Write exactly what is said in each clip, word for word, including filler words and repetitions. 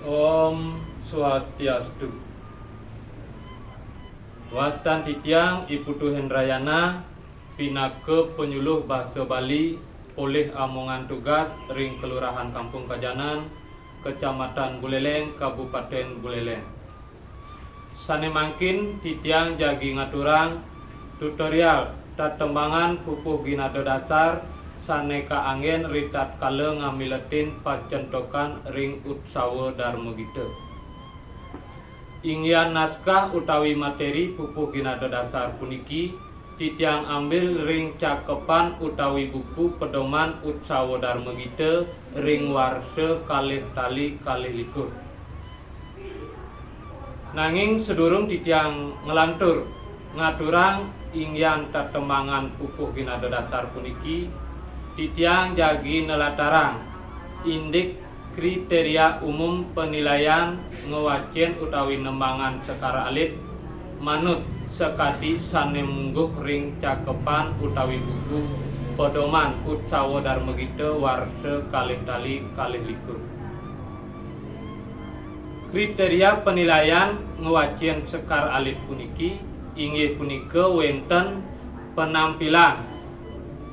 Om Swastiastu. Wastan titiang I Putu Hendrayana, pinaka panyuluh basa Bali, polih amongan tugas ring Kelurahan Kampung Kajanan, Kecamatan Buleleng, Kabupaten Buleleng. Sane mangkin titiang jagi ngaturang tutorial tetembangan pupuh ginada dasar sane kaanggen ritatkala ngamiletin pacentokan ring utsawa Darma Gita. Inggihan naskah utawi materi pupuh ginada dasar puniki titiang ambil ring cakepan utawi buku Pedoman Utsawa Darma Gita ring warsa kalih tali kalih likur. Nanging sadurung titiang nglantur ngaturang inggihan tetembangan pupuh ginada dasar puniki, titiang jagi nlatarang indik kriteria umum panilaian ngwacen utawi nembangan sekar alit manut sakadi sane mungguh ring cakepan utawi buku Pedoman Utsawa Darma Gita warsa kalih tali kalih likur. Kriteria panilaian ngwacen sekar alit puniki inggih punika wenten penampilan,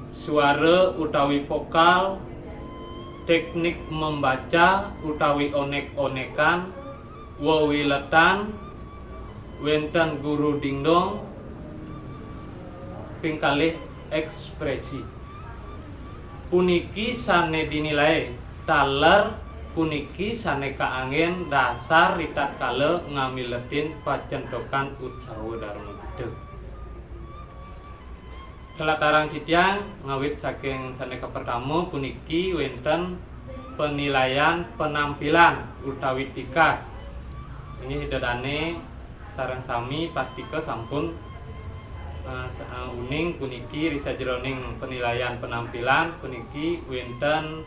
suara utawi vokal, teknik membaca utawi onek-onekan, wewiletan, wenten guru dingdong, ping kalih ekspresi. Puniki sane dinilai taler puniki sane kaanggen dasar ritatkala ngamiletin pacentokan utsawa Darma Gita. Kalatarang titiang ngawit saking sane kapertama puniki wenten penilaian penampilan utawi tikas. Inggih Ida dane sareng sami pastika sampun, eh, sa-, eh, uning puniki ri sajeroning penilaian penampilan puniki wenten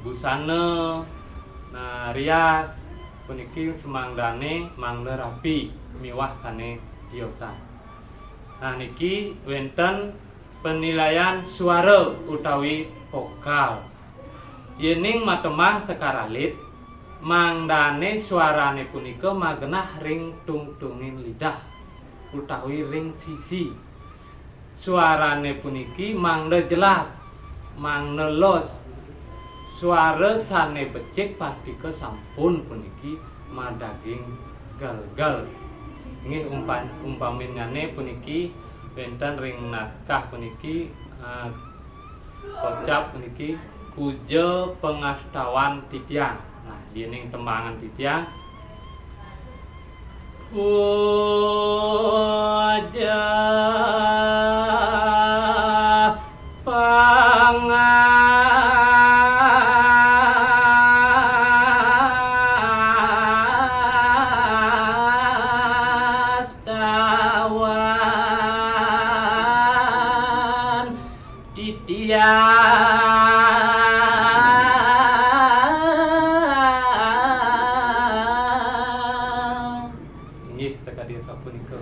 busana, nah, rias puniki semangdane mangda rapi miwah sane tiosan. Nah, niki wenten penilaian suara utawi vokal. Yening matembang sekar alit, mangdane suarane punika magenah ring tungtunging lidah utawi ring sisi. Suarane puniki mangda jelas, mangda los. Suara sane becik pastika sampun puniki madaging gelgel. Nggih, umpan-, umpaminnyane puniki wenten ring naskah puniki, eh, kocap puniki puja pangastawan titiang. Nah, yening tembangan titiang, puja pangas tawan titiang. Inggih, sakadi sapunika.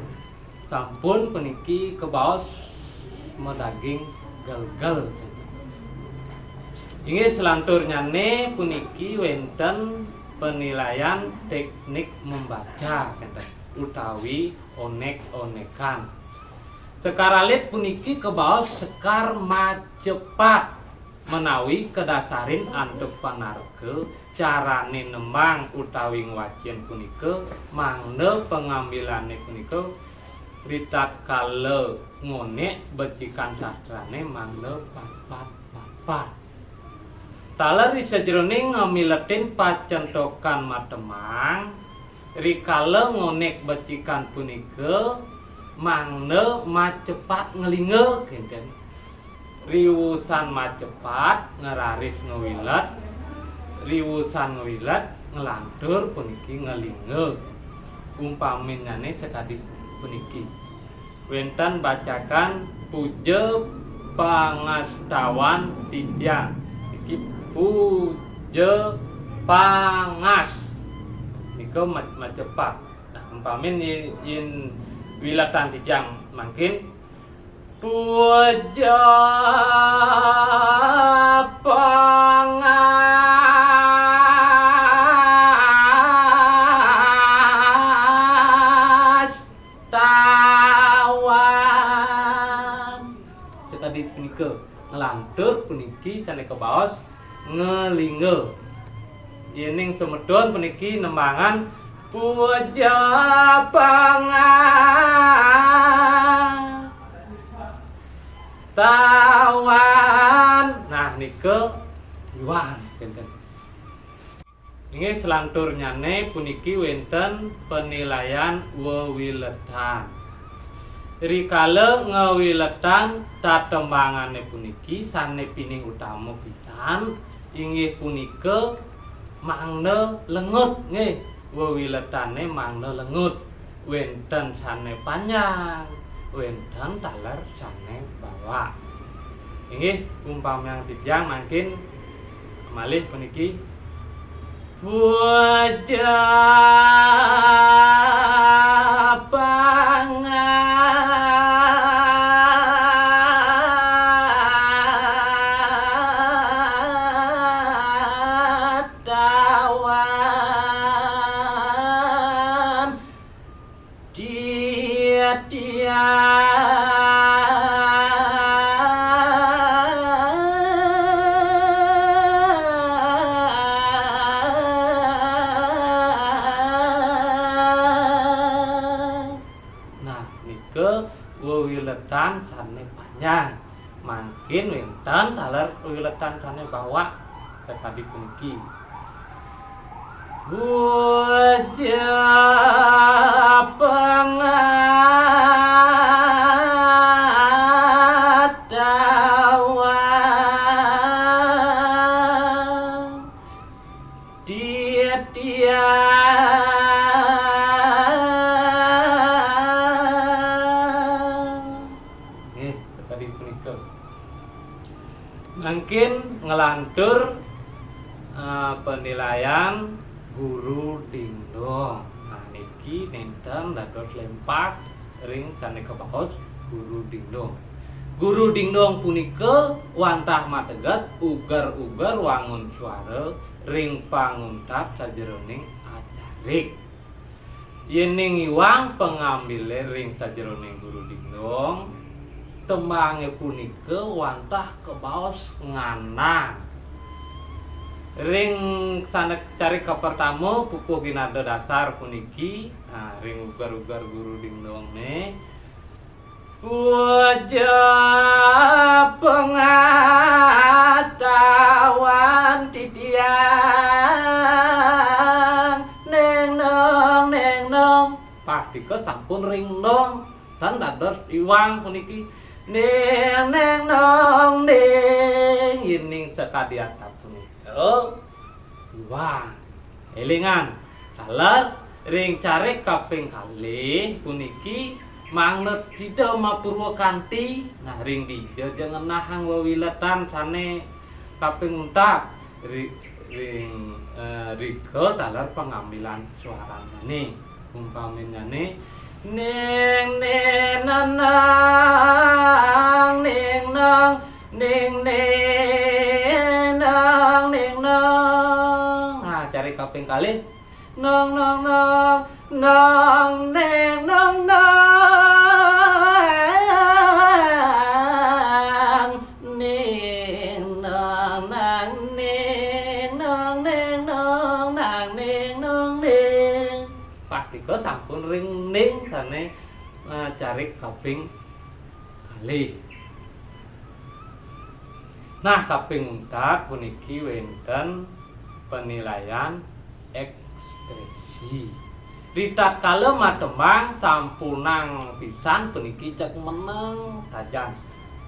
Sampun puniki kabaos madaging gelgel. Inggih, selanturnyane puniki wenten penilaian teknik membaca, kenten, utawi onek-onekan. Sekar alit puniki kabaos sekar macepat menawi kadasarin antuk panarka, carane nembang utawi ngwacen punika, mangda pangambilane punika ritatkala ngonek becikan sastrane mangda patpat-patpat. Taler ri sajeroning ngamiletin pacentokan matembang, rikala ngonek becikan punika mangda macepat nglingga, kenten. Riwusan macepat, ngraris ngwilet, riwusan ngwilet, nglantur puniki nglingga. Umpaminnyane sakadi puniki. Wenten bacakan puja pangastawan titiang. Niki puja pangas. Nika ma-, macepat. Nah, umpamin yen, yen wiletan titiang mangkin, puja pangas Punika nglantur puniki sané kabaos ngelingga. Yéning semeton puniki nembangan puja pangatawan. Nah, nika iwang kénten. Inggih, selanturnyané puniki wénten penilaian wewiletan. Rikala ngewiletan tatembangané puniki sané pinih utama pisan, inggih punika mangda lengut, nggih, wewiletané mangda lengut. Wénten sané panjang, wénten taler sané bawak. Inggih, umpamiang titiang mangkin malih puniki puja pangatawan. Titiang. Nah, nika wewiletan sané panjang. Mangkin wénten taler wewiletan sané bawak sakadi puniki. Puja pangatawan. Titiang. Nggih, sakadi punika. Mangkin nglantur, eh, penilaian Guru Dingdong. Nah, niki nénten dados lempas ring sané kabaos Guru Dingdong. Guru Dingdong punika wantah mateges uger-uger wangun suara ring panguntat sajeroning acarik. Yéning iwang pangambilé ring sajeroning Guru Dingdong, tembangé punika wantah kabaos ngandang. Ring sané carik kapertama pupuh ginada dasar puniki, nah, ring uger-uger Guru Dingdongné, puja pangatawan titiang, néng nong, néng nong. Pastika sampun ring nong, tan dados iwang puniki. Néng, néng, nong, néng. Yéning sakadi asapunika, iwang. Élingan, taler ring carik kaping kalih puniki mangda sida mapurwa kanti, nah, ring dija ja ngenahang wewiletan sané kaping untat ri-, ring, eh, rika taler pangambilan suarannyané. Umpaminyané, ning, ning, nanang, ning, nang, ning, ning, nang, ning, nang. Nah, carik kaping kalih. Nong, nong, nong, nong, ning, nong, nang. Ning, nong, nang, ning, nong, ning, nong, nang, ning, nong, ning. Pastika sampun ring ning sané, eh, carik kaping kalih. Nah, kaping untat puniki wénten penilaian ekspresi. Ritatkala matembang sampunang pisan puniki cek meneng sajan.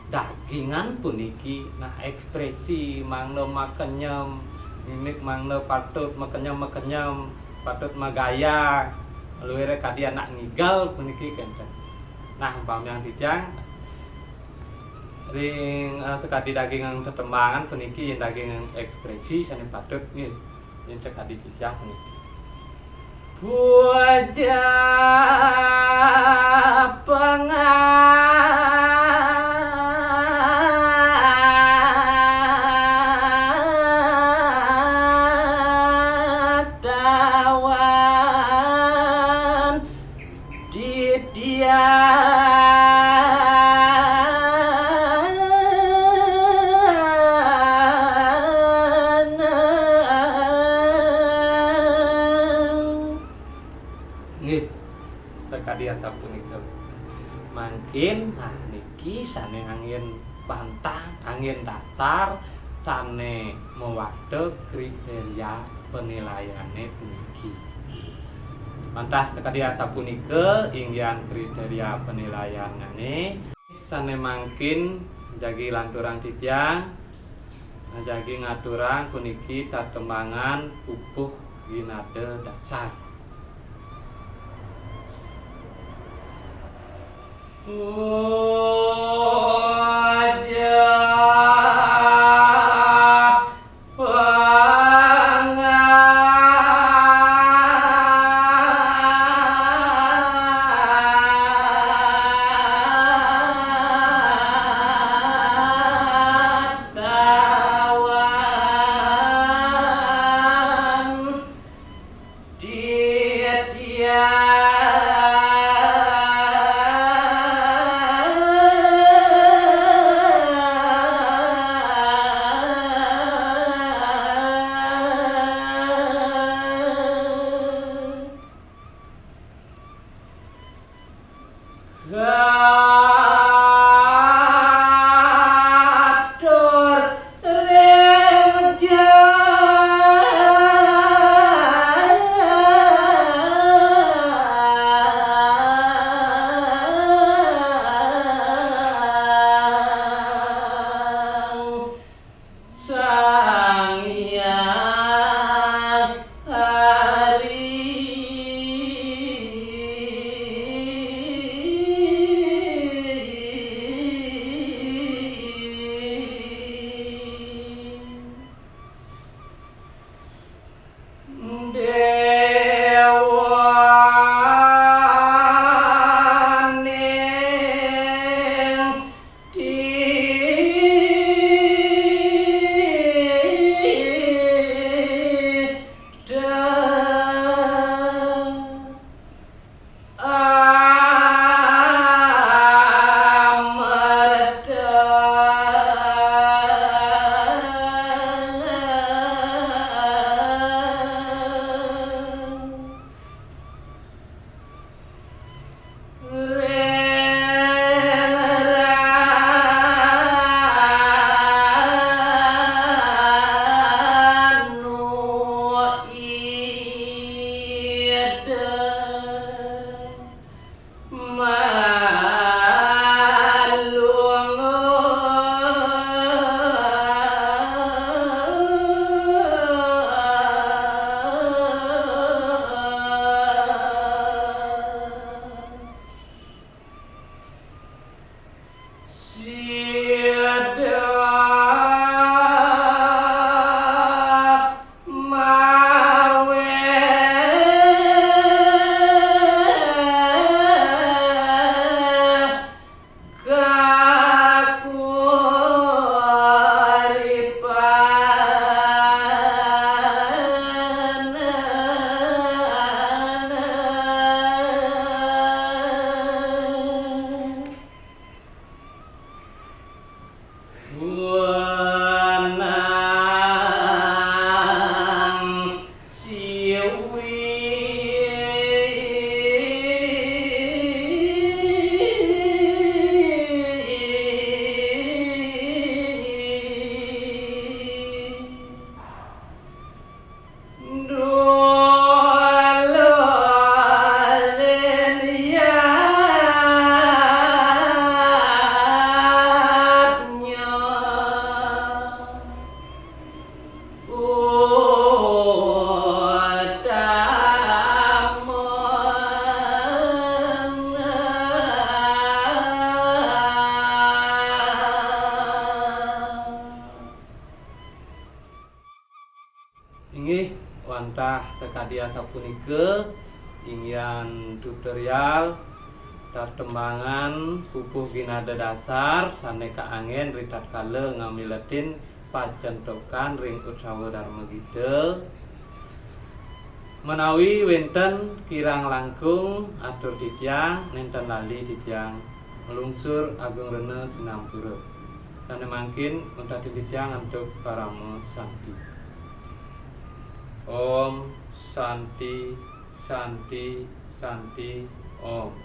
Dagingan puniki, nah, ekspresi mangda makenyem, mimik mangda patut makenyem-makenyem, patut magaya, luiré kadi anak ngigel puniki kénten. Nah, umpamiang titiang ring, eh, sakadi dagingan tetembangan puniki, yén dagingan ekspresi sané patut nggih. Yén sakadi titiang puniki. Puja pangatawan titiang. Kin, nah, niki sané anggén pantang, anggén dasar sané mawadah kriteria penilaiané puniki. Wantah sakadi asapunika inggihan kriteria penilaiané. Sané mangkin jagi lanturang titiang, jagi ngaturang puniki tatembangan pupuh ginada dasar. Inggih, wantah sakadi asapunika inggihan tutorial tatembangan pupuh ginada dasar sané kaanggén ritatkala ngamiletin pacentokan ring Utsawa Darma Gita. Menawi wénten kirang langkung atur titiang, nénten lali titiang nglungsur agung rena sinampura. Sané mangkin untatin titiang antuk parama santi. Om Santi, Santi, Santi, Om.